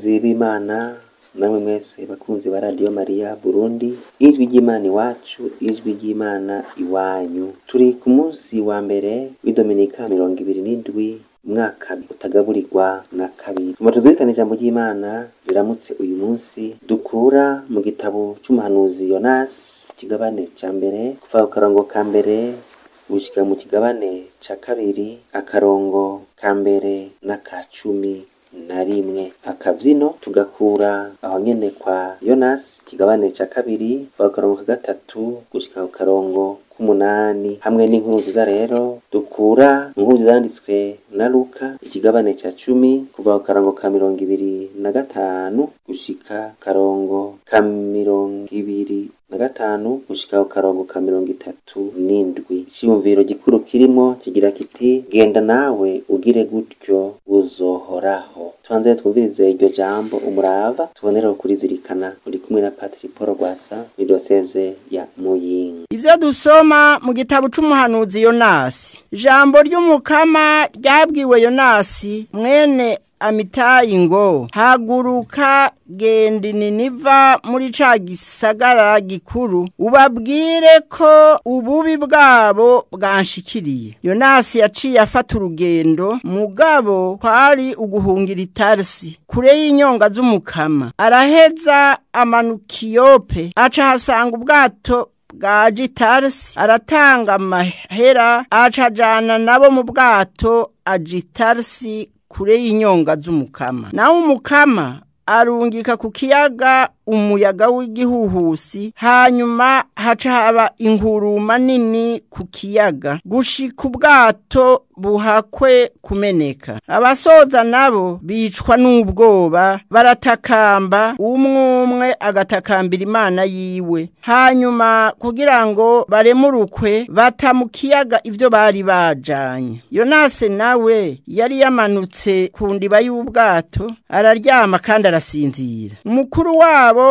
Bakunzi b'Imana, namwe mwese bakunzi ba Radio Maria Burundi, ijwi ry'Imana iwacu, ijwi ry'Imana iwanyu. Turi ku munsi wa mbere w'idominika 27 umwaka utagaburirwa na kabiri. Tuma tuzirikane ijambo ry'Imana riramutse uyu munsi dukura mu gitabo c'umuhanuzi Yonasi, ikigabane ca mbere kuva ku karongo ka mbere gushika mu kigabane ca kabiri, akarongo ka mbere n'aka 11. Akavyino tugakura aho nyene kwa Yonasi, ikigabane ca kabiri kuva ku karongo ka gatatu gushika ku karongo k'umunani, hamwe n'inkuru nziza rero dukura mu nkuru zanditswe na Luka, ikigabane ca 10 kuva ku karongo ka 25 gushika karongo ka 25 gushika ku karongo ka 37. Iciyumviro gikuru kirimo kigira kiti: genda nawe ugire gutyo uzohoraho. Tubanze twumvirize iryo jambo umurava, tubonereho kurizirikana. Uri kumwe na Patri Paul Rwasa muri diyoseze ya Muyinga. Ivyo dusoma mu gitabo c'umuhanuzi Yonasi. Ijambo ry'Umukama ryabwiwe Yonasi mwene Amitayi ngo: haguruka, genda Niniva muri ca gisagara gikuru, ubabwire ko ububi bwabo bwanshikiriye. Yonasi yaciye afata urugendo, mugabo kwari uguhungira Itarsi kure y'inyonga z'Umukama. Araheza amanuka Iyope, aca ahasanga ubwato bwaje Itarsi, aratanga amahera, aca ajana nabo mu bwato aja Itarsi kure y'inyonga z'Umukama. Nawe Umukama arungika ku kiyaga umuyaga w'igihuhusi, hanyuma haca haba inguruma nini ku kiyaga gushika ubwato buhakwe kumeneka. Abasoza nabo bicwa n'ubwoba, baratakamba, umwe umwe agatakambira Imana yiwe. Hanyuma kugira ngo baremurukwe, bata mu kiyaga ivyo bari bajanye. Yonase nawe yari yamanutse ku ndiba y'ubwato, araryama kandi arasinzira. Umukuru wabo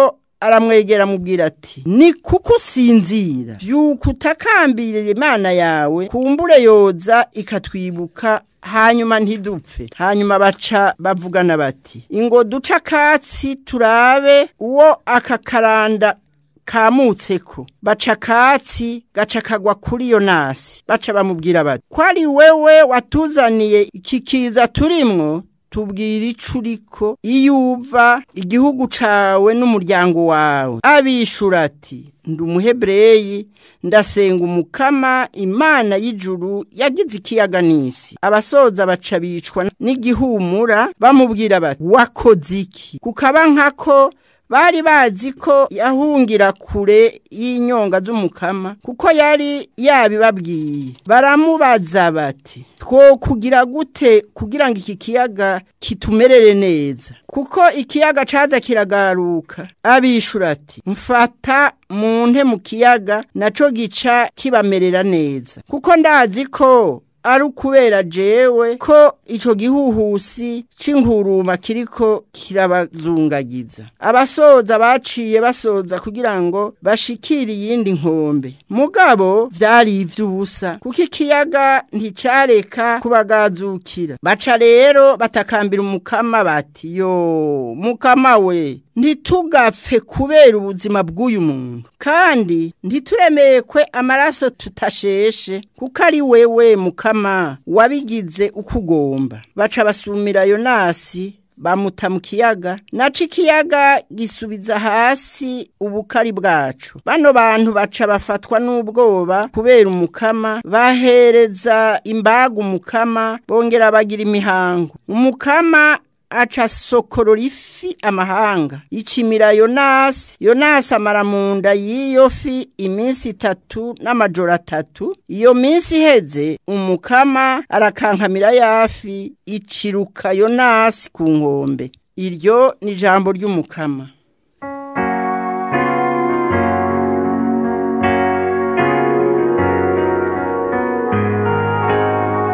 aramwegera amubwira ati: ni kuko usinzira? Vyuka utakambirira Imana yawe, kumbure yoza ikatwibuka, hanyuma ntidupfe. Hanyuma baca bavugana bati: ingo duca akatsi turabe uwo aka karanda kamutseko. Baca akatsi gaca kagwa kuri Yonasi. Baca bamubwira bati: ko ari wewe watuzaniye iki kiza turimwo, tubwira ico uriko, iyo uva, igihugu cawe n'umuryango wawe. Abishura ati: ndi Umuhebureyi, ndasenga Umukama Imana y'ijuru yagize ikiyaga n'isi. Abasoza baca bicwa n'igihumura, bamubwira bati: wakoze iki? Kukaba nkako bari bazi ko yahungira kure y'inyonga z'Umukama, kuko yari yabibabwiye. Baramubaza bati: twokugira gute kugira ngo iki kiyaga kitumerere neza? Kuko ikiyaga caza kiragaruka. Abishura ati: mfata munte mu kiyaga, naco gica kibamerera neza, kuko ndazi ko ari ukubera jewe ko ico gihuhusi c'inguruma kiriko kirabazungagiza. Abasoza baciye basoza kugira ngo bashikire iyindi nkombe, mugabo vyari ivy'ubusa, kuko ikiyaga nticareka kubagazukira. Baca rero batakambira Umukama bati: yo Mukama we, ntitugapfe kubera ubuzima bw'uyu muntu, kandi ntituremekwe amaraso tutasheshe, kuko ari wewe Mukama wabigize uko ugomba. Baca basumira Yonasi, bamuta mu kiyaga, naco ikiyaga gisubiza hasi ubukari bwacu. Bano bantu baca bafatwa n'ubwoba kubera Umukama, bahereza imbaga Umukama, bongera bagira imihango. Umukama aca sokorora ifi amahanga, icimira Yonasi. Yonasi amara mu nda y'iyo fi iminsi 3 n'amajoro 3. Iyo minsi iheze, Umukama arakankamira yafi, iciruka Yonasi ku nkombe. Iryo ni ijambo ry'Umukama.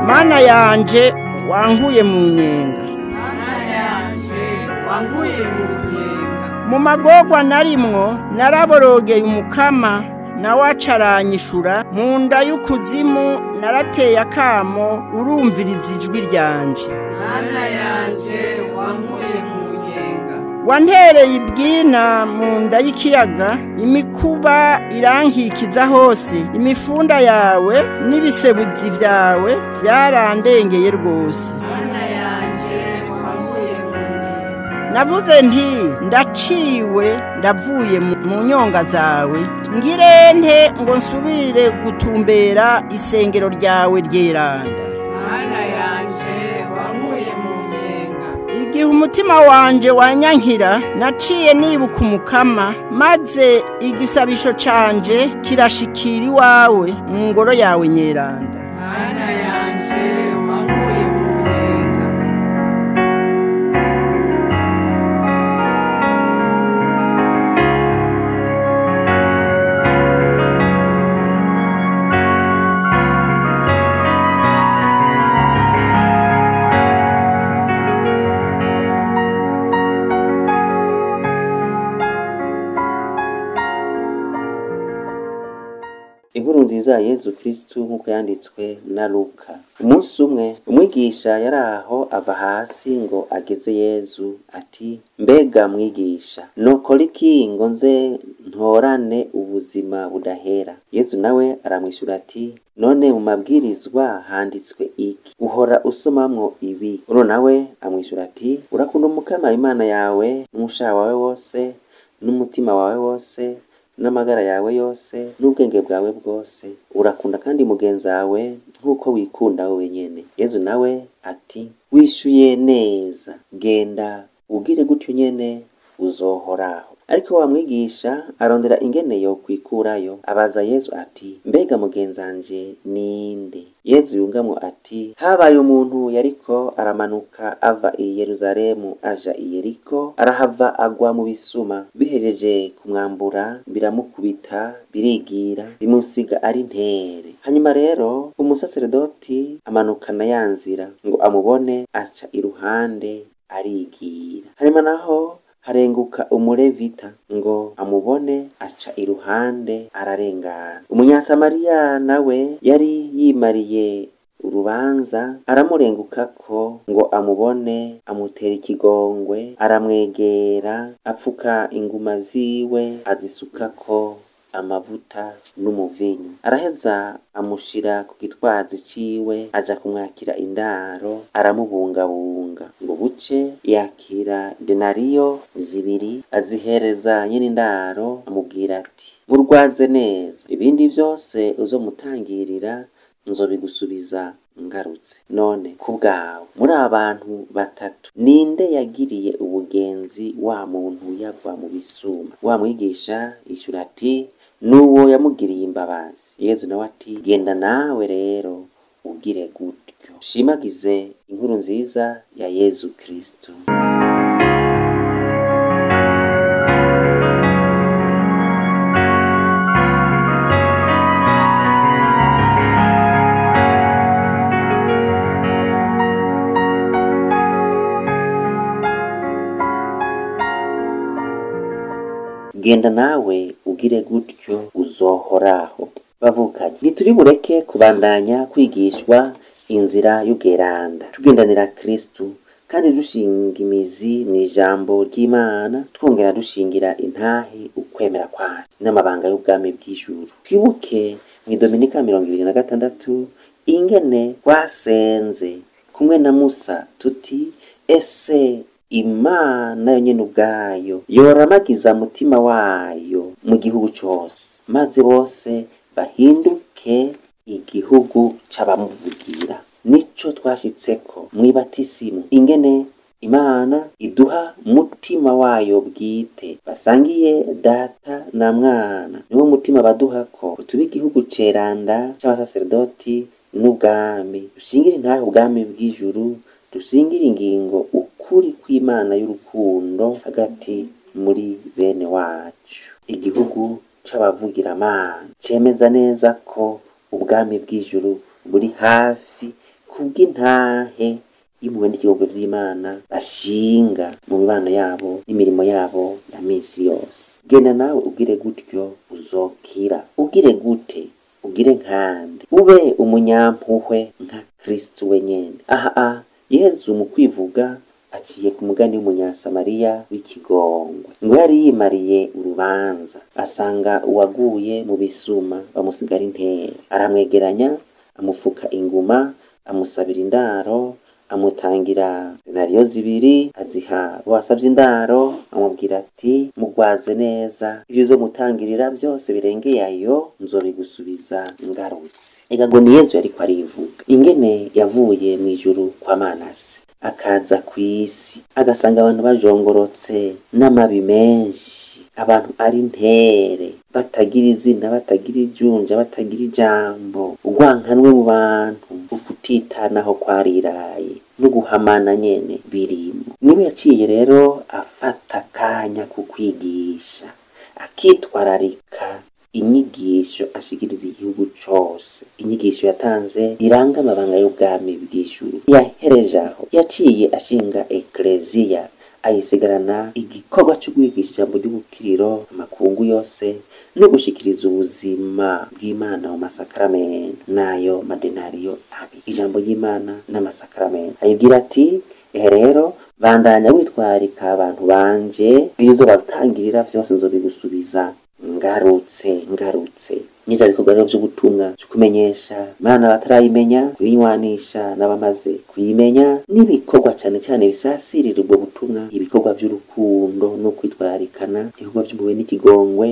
Mana yanje, wankuye mu nyenga, mu magorwa narimwo naraborogeye Umukama, nawe acaranyishura. Mu nda y'ukuzimu narateye akamo, urumviriza ijwi ryanje. Mana yanje, wankuye mu nyenga. Wantereye ibwina mu nda y'ikiyaga, imikuba irankikiza hose, imifunda yawe n'ibisebuzi vyawe vyarandengeye rwose. Mana yanje wankuye mu nda. Navuze nti ndaciwe ndavuye mu nyonga zawe, ngirente ngo nsubire gutumbera isengero ryawe ryeranda. Mana yanje wankuye mu nyenga. Igihe umutima wanje wanyankira, naciye nibuka Umukama, maze igisabisho canje kirashikira iwawe mu ngoro yawe nyeranda. Mana yanje wankuye mu nyenga. Inkuru nziza ya Yezu Kristu nk'uko yanditswe na Luka. Umunsi umwe umwigisha yari aho ava hasi ngo ageze Yezu ati: mbega mwigisha, nokora iki ngo nze ntorane ubuzima budahera? Yezu nawe aramwishura ati: none mu mabwirizwa handitswe iki? Uhora usomamwo ibi? Uno nawe amwishura ati: urakunda Umukama Imana yawe n'umushaha wawe wose n'umutima wawe wose n'amagara yawe yose n'ubwenge bwawe bwose, urakunda kandi mugenzi wawe nk'uko wikunda wewe nyene. Yezu nawe ati: wishuye neza, genda ugire gutyo nyene uzohoraho. Ariko wa mwigisha arondera ingene yo kwikurayo, abaza Yezu ati: mbega mugenzanje ninde? Yezu yungamwo ati: habaye umuntu yariko aramanuka ava i Yerusalemu aja i Yeriko, arahava agwa mu bisuma, bihejeje kumwambura biramukubita, birigira, bimusiga ari ntere. Hanyuma rero umusaseredoti amanukana ya nzira ngo amubone, aca iruhande arigira. Hanyuma naho harenguka umulevita ngo amubone, aca iruhande ararengana. Umunyasamariya nawe yari yimariye urubanza, aramurengukako ngo amubone, amutera ikigongwe, aramwegera, apfuka inguma ziwe, azisukako amavuta n'umuvinyu. Araheza amushira ku gitwazi ciwe, aja kumwakira indaro, aramubungabunga. Ngo buce yakira denariyo 2, azihereza nyene indaro, amubwira ati: murwaze neza, ibindi vyose uzomutangirira nzobigusubiza ngarutse. None kubwawe muri abantu batatu ninde yagiriye ubugenzi wa muntu yagwa mu bisuma? Wa mwigisha yishura ati: nuwo yamugiriye imbabazi. Yezu nawe ati: genda nawe rero ugire gutyo. Shimagize inkuru nziza ya Yezu Kristu. Genda nawe ugire gutyo uzohoraho. Bavukanye, ntituri bureke kubandanya kwigishwa inzira y'ubweranda, tugendanira Kristu kandi dushinga imizi mw'ijambo ry'Imana, twongera dushingira intahe ukwemera kwacu n'amabanga y'ubwami bw'ijuru. Twibuke mw'idominika 26 ingene twasenze kumwe na Musa tuti: ese Imana yonyene ubwayo yoramagiza mutima wayo mu gihugu cose, maze bose bahinduke igihugu c'abamuvugira. Nico twashitseko mw'ibatisimu, ingene Imana iduha mutima wayo bwite basangiye data na mwana. Niwo mutima baduhako tuba igihugu ceranda c'abasaserdoti n'ubwami, dushingira intahe ubwami bw'ijuru, dushingira ingingo ukuri kw'Imana y'urukundo hagati muri bene wacu. Igihugu c'abavugiramana cemeza neza ko ubwami bw'ijuru buri hafi kubw'intahe y'impuhwe n'ikigongwe vy'Imana bashinga mu mibano yabo n'imirimo yabo ya misi yose. Genda nawe ugire gutyo uzokira. Ugire gute? Ugire nkande, ube umunyampuhwe nka Kristu wenyene. Aha Yezu mu kwivuga Aciye ku mugani w'umunyasamariya w'ikigongwe. Ngo yari yimariye urubanza, asanga uwaguye mu bisuma bamusigara intere, aramwegeranya, amufuka inguma, amusabira indaro, amutangira denariyo 2 aziha uwasavye indaro, amubwira ati mugwaze neza, ivyo uzomutangirira byose birengeye ayo nzobigusubiza ngarutse. Ega ngo ni Yezu yariko arivuga ingene yavuye mw'ijuru kwa Manase akaza kw'isi, agasanga abantu bajongorotse n'amabi menshi, abantu ari ntere, batagira izina, batagira ijunja, batagira ijambo, urwankanwe mu bantu, ukutitanaho kwariraye no guhamana nyene birimo. Niwe yaciye rero afata akanya ku kwigisha, akitwararika inyigisho ashikiriza igihugu cose. Inyigisho yatanze iranga amabanga y'ubwami bw'ijuru. Yahereje aho, yaciye ashinga ekleziya, ayisigarana igikorwa cyo kwigisha ijambo ry'ubukiriro amakungu yose no gushikiriza ubuzima bw'Imana mu masakaramento n'ayo madenariyo abiri, ijambo ry'Imana n'amasakaramento. Ayibwira ati ehe rero bandanya witwarika abantu banje, iyo uzobatangirira vyose nzobigusubiza ngarutse. N'ivyo bikorwa rero vy'ubutumwa, vyo kumenyesha Imana batarayimenya, kuyinywanisha n'abamaze kuyimenya, n'ibikorwa cane cane bisasirira ubwo butumwa, ibikorwa vy'urukundo no kwitwararikana, ibikorwa vy'impuhwe n'ikigongwe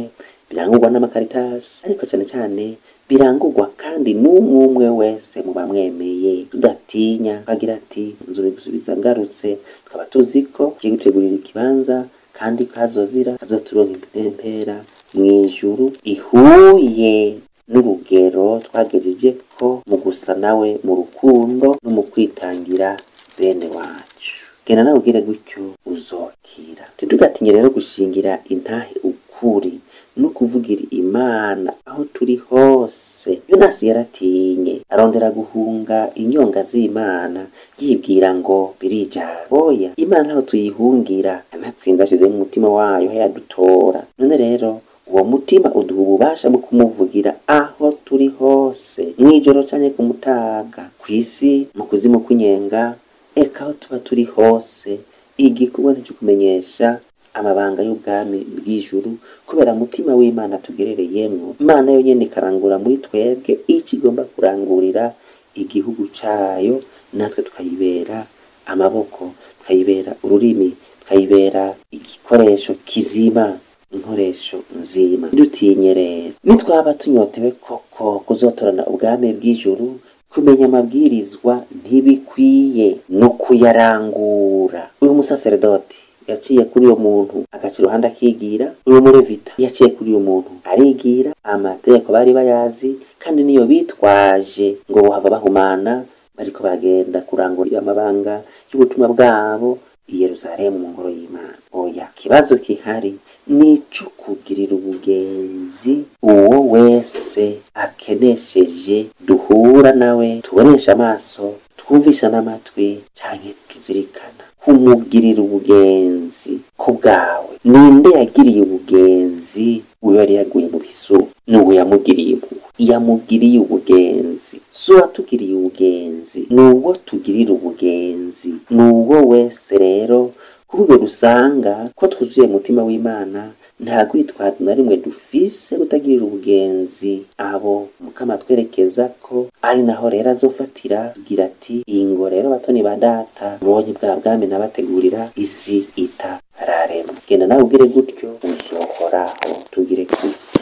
birangurwa n'amakaritasi, ariko cane cane birangurwa kandi n'umwe wese mu bamwemeye, tudatinya kagira ati nzobigusubiza ngarutse. Tukaba tuzi ko tugiye gutegurira ikibanza kandi kazozira kazoturonka impera mw'ijuru ihuye n'urugero twagejeje ko mu gusa nawe mu rukundo no mu kwitangira bene wacu. Genda nawe ugire gutyo uzokira. Ntitugatinye rero gushingira intahe ukuri no kuvugira Imana aho turi hose. Yonasi yaratinye, arondera guhunga inyonga z'Imana, yibwira ngo birijana. Oya, Imana ntaho tuyihungira, anatsinda ashize mu mutima wayo yadutora. None rero uwo mutima uduha ububasha bwo kumuvugira aho turi hose, mw'ijoro canke ku mutaga, kw'isi, mu kuzimu kw'inyenga, eka aho tuba turi hose. Igikorwa ni ico kumenyesha amabanga y'ubwami bw'ijuru, kubera mutima w'Imana tugerereyemwo. Imana yonyene ikarangura muri twebwe ico igomba kurangurira igihugu cayo, natwe tukayibera amaboko, tukayibera ururimi, tukayibera igikoresho kizima, inkoresho nzima. Ntidutinye rero, nitwaba tunyotewe koko kuzotorana ubwami bw'ijuru, kumenya amabwirizwa ntibikwiye no kuyarangura. Uyu musaseredoti yaciye kuri uyo muntu agaca iruhande akigira, uyu murevita yaciye kuri uyu muntu arigira. Amategeko bari bayazi, kandi niyo bitwaje ngo bohava bahumana bariko baragenda kurangura amabanga y'ubutumwa bwabo i Yerusalemu mu ngoro y'Imana. Oya, ikibazo kihari ni ico kugirira ubugenzi uwo wese akenesheje duhura nawe, tubonesha amaso, twumvisha n'amatwi, canke tuzirikana kumugirira ubugenzi ku bwawe. Ninde yagiriye ubugenzi uwo yari yaguye mu bisu? N'uwo yamugiriye impuhwe. Yamugiriye ubugenzi, si uwatugiriye ubugenzi, ni uwo tugirira ubugenzi, ni uwo wese rero. Kuburyo dusanga ko twuzuye umutima w'Imana, nta rwitwazo na rimwe dufise kutagirira ubugenzi abo Mukama atwerekeza ko ari naho rero azofatira agira ati ingo rero batoni ba data, ubonye bwa bwami nabategurira isi itararemwa. Genda nawe ugire gutyo uzohoraho. Tugire Kristo.